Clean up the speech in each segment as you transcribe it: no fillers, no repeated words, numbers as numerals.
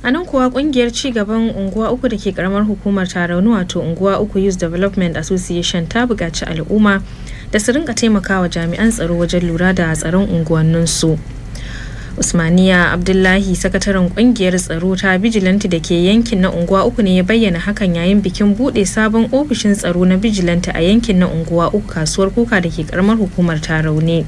A nan kuwa, kungiyar cigaban Unguwa Uku da ke karamar hukumar Tarauni, wato Unguwa Uku Youth Development Association, ta buƙaci al'umma da su rinka taimakawa jami'an tsaro wajen lura da tsaron unguwanninsu. Usmaniya Abdullahi, sakataren kungiyar tsaro ta Bijilanti da ke yankin na Unguwa Uku ne ya bayyana hakan yayin bikin bude sabon ofishin tsaro na Bijilanti a yankin na Unguwa Uku, Kasuwar Kuka da ke karamar hukumar Tarauni.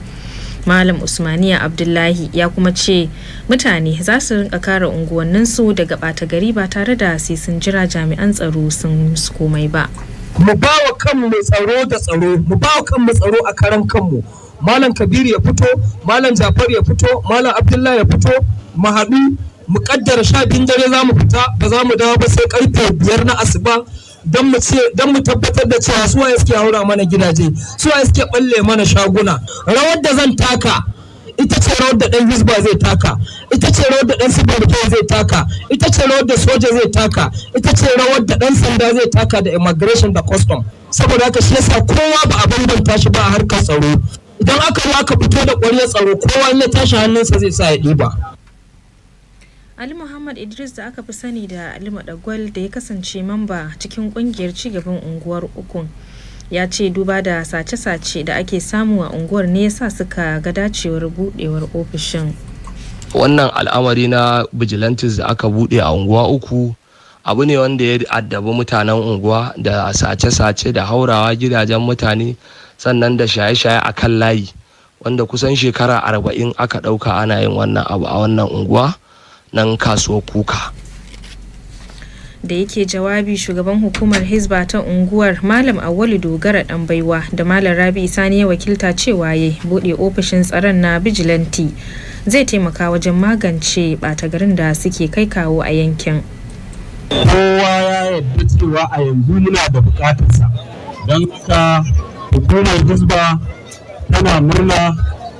Malam Usmaniya Abdullahi ya kuma ce mutane za su rinka kare unguwanninsu daga ɓata gari ba tare da sai sun jira jami'an tsaro sun musu komai ba. Mu ba wa kanmu tsaro da tsaro, mu ba wa kanmu tsaro a karan kanmu. Malam Kabiru ya fito, Malam Jafar ya fito, Malam Abdullahi ya fito, mu haɗu mu kaddara 12n dare za mu fita, ba za mu dawo ba sai karfe 5 na asuba, don mu ce don mu tabbatar da cewa su waye suke haura mana gidaje, su waye suke balle mana shaguna. Rawar da zan taka ita ce rawar da dan Hisba zai taka, ita ce rawar da dan civil zai taka, ita ce rawar da soja zai taka, ita ce rawar da dan sanda zai taka, da immigration da custom. Saboda haka shi yasa kowa ba a bambanta shi ba a harkar tsaro. Idan aka zo aka fito da ƙwaryar tsaro, kowa in ya tashi hannunsa zai sa ya ɗiba. Ali Muhammad Idris, da aka fi sani da Ali Madagwal, da ya kasance mamba cikin kungiyar cigaban Unguwar Ukun, ya ce duba da sace-sace da ake samu a unguwar ne yasa suka ga dacewar budewar ofishin. Wannan al'amari na vigilantes da aka bude a Unguwa Uku abu ne wanda ya addabi mutanen unguwa da sace-sace da haurawa gidajen mutane, sannan da shaye-shaye a kan layi, wanda kusan shekara 40 aka ɗauka ana yin wannan abu a wannan unguwa nan Kasuwar Kuka. Da yake jawabi, shugaban hukumar Hizba ta unguwar, Malam Awwalu Dogara Dan Baiwa, da Malam Rabi Sani ya wakilta, cewa ya bude ofishin tsaron na bijilanti zai taimaka wajen magance ɓata garin da suke kai kawo a yankin. Kowa ya yarda cewa a yanzu muna da bukatarsa, don haka hukumar Hizba tana murna,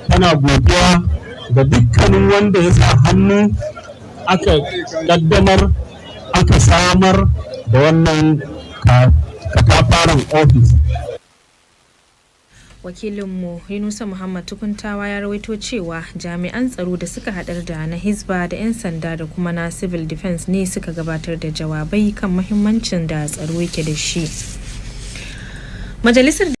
tana godiya ga dukkanin wanda ya sa hannu aka kaddamar, aka samar da wannan katafaren ofis. Wakilinmu Yunusa Muhammad Tukuntawa ya rawaito cewa jami'an tsaro da suka hadar da na Hisba da 'yan sanda da kuma na civil defense ne suka gabatar da jawabai kan mahimmancin da tsaro yake da shi. Majalisar